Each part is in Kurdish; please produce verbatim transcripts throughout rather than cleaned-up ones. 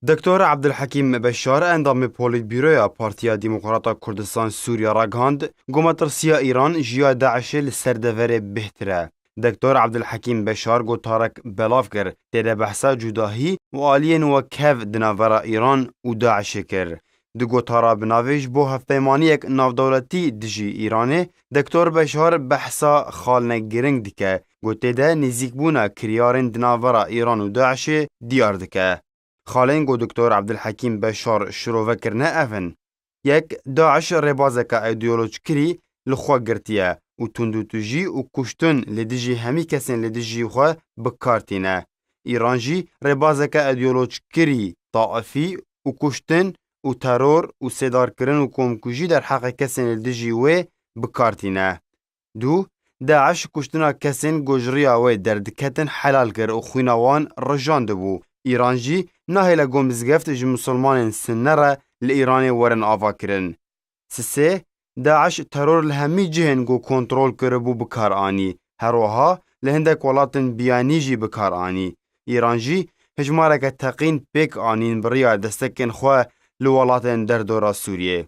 Doktor Abdulhekîm Beşar, endamê Polîtbîroya Partiya Demokrata Kurdistan Sûriye ragihand, ku metirsiya Îran ji ya DAIŞê li ser deverê bêhtir e. Doktor Abdulhekîm Beşar gotarek belav kir, tê de behsa cudahî û aliyên wek hev di navbera Îran û DAIŞê kir. Di gotara bi navê ji bo hevpeymaniyek navdewletî dijî Îranê, Doktor Beşar behsa xalnek giring dike, ku tê de nêzîkbûna kiryarên di navbera Îran û DAIŞê diyar dike. Xalên ku Doktor Abdulhekîm Beşar şirove kirine ev in. Yek, DAIŞ rêbazeke îdeolojkirî li xwe girtiye û tundûtijî û kuştin li dijî hemî kesên li dijî xwe bi kar tîne. Îran jî rêbazeke îdeolojkirî, taifî û kuştin û teror û sêdarkirin û komkujî derheqê kesên li dijî wê bi kar tîne. Du, DAIŞ kuştina kesên ku ji riya wê derdiketin helal kir û xwîna wan rijandibû. Îran jî nahêle ku mizgeft ji misilmanên Sinne re li Îranê werin avakirin. Sisê, DAIŞ teror li hemî cihên ku kontrol kiribû bi kar anî. Her wiha li hindek welatên biyanî jî bi kar anî. Îran jî hejmareke teqîn pêk anîn bi riya destekên xwe li welatên derdora Sûriyê.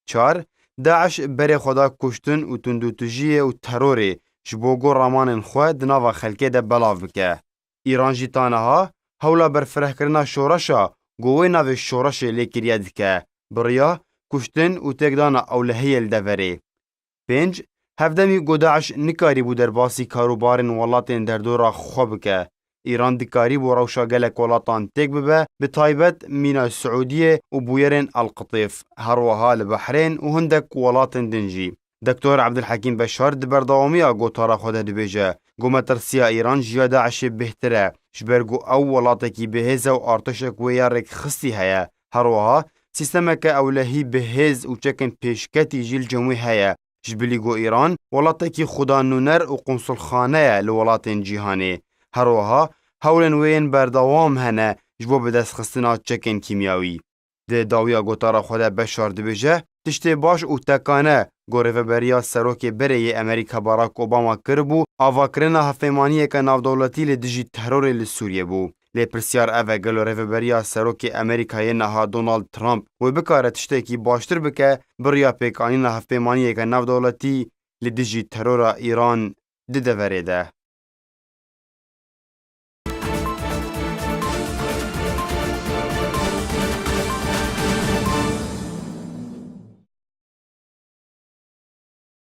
Çar, DAIŞ berê xwe da kuştin û tundûtijiyê û terorê ji bo ku ramanên xwe di nava xelkê de belav bike. Îran jî ta niha hewla berfirehkirina şoreşa ku wê navê şoreşê lê kiriye dike, bi riya kuştin û têkdana ewlehiyê li deverê. Pênc, hevdemî ku DAIŞ nikarîbû derbasî karûbarên welatên derdora xwe bike. Îran dikarîbû rewşa gelek welatan têk bibe, bi taybet mîna Siûdiyê û bûyerên Elqitîf, her wiha li Behrên û hindek welatên din jî. Doktor Abdulhekîm Beşar di berdewamiya gotara xwe de dibêje, ku metirsiya Îran ji ya DAIŞê bêhtir e, ji ber ku ew welatekî bihêz e û artêşek wê ya rêkxistî heye. Her wiha sîstemeke ewlehî bihêz û çekên pêşketî jî li cem wê heye. Ji bilî ku Îran welatekî xudanûner û qunsulxane ye li welatên cîhanê. Her wiha hewlên wê yên berdewam hene ji bo bidestxistina çekên kîmyawî. Di dawiya gotara xwe de Beşar dibêje, tiştê baş û tekane ku rêveberiya serokê berê yê Amerîka Barack Obama kiribû, avakirina hevpeymaniyeke navdewletî li dijî terorê li Sûriyê bû. Lê pirsyar ev e, gelo rêveberiya serokê Amerîkayê niha Donald Trump wê bikare tiştekî baştir bike bi riya pêkanîna hevpeymaniyeke navdewletî li dijî terora Îran di deverê de?